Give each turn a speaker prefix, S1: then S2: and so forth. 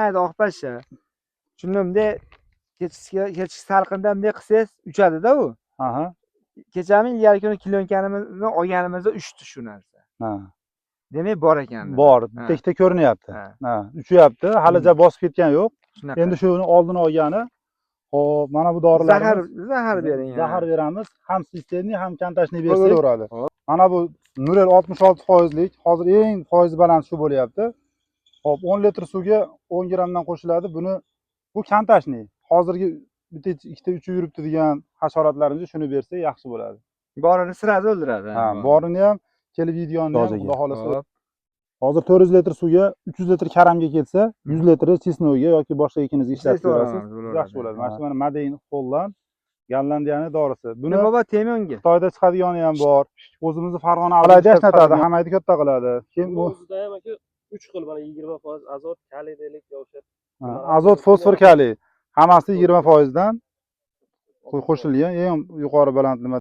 S1: Mayda oqpashsha. Shunda bunday kechki salqinda bunday qilsangiz, uchadi-da u. Kechami, ilgari kuni klyonkanimizni olganimizda uchdi shu narsa. Demak, bor ekan.
S2: Bor,
S1: Ha.
S2: Bitta ikkita ko'rinyapti.
S1: Ha.
S2: Ha, uchyapti. Halicha bosib ketgani yo'q.
S1: Shunaqa.
S2: Endi shuni oldini olgani, hop, mana bu dorilarimiz.
S1: Zahar bering.
S2: Zahar beramiz. Ham системный, ham контактный bersak bo'laveradi.
S1: Hop.
S2: Mana bu Nurel 66 foizlik, hozir eng foizi baland shu bo'lyapti. Hop, 10 litr suvga 10 grammdan qo'shiladi. Buni, bu контактный. Hozirgi bitta, ikkita, uchi yuribdi degan hasharotlarimizga shuni bersak, yaxshi bo'ladi.
S1: Borini сразу o'ldiradi.
S2: Ha, borini ham, kelib yeydiganini ham,
S3: Tozaga.
S2: Xudo xohlasa.
S1: Hop.
S2: Hozir 400 litr suvga 300 litr karamga ketsa, 100 litri чеснок ga yoki boshqa ekiningizga ishlatib
S1: Ishlatib
S2: berasiz.
S1: bo'laveradi.
S2: Yaxshi bo'ladi. Mana shu mana Madein Holland, Gollandiyani dorisi. Buni
S1: Buni bobo temyonga.
S2: Xitoyda chiqadigani ham bor. O'zimizni Farg'ona alayda yashnatadi, hamayni katta qiladi. Keyin bu
S4: O'zida ham, aka, uch xil, mana, 20% azot, kaliy deylik, yovshab.
S2: Ha, azot, fosfor, kaliy hammasi 20 foizdan qo'shilgan, eng yuqori baland nima.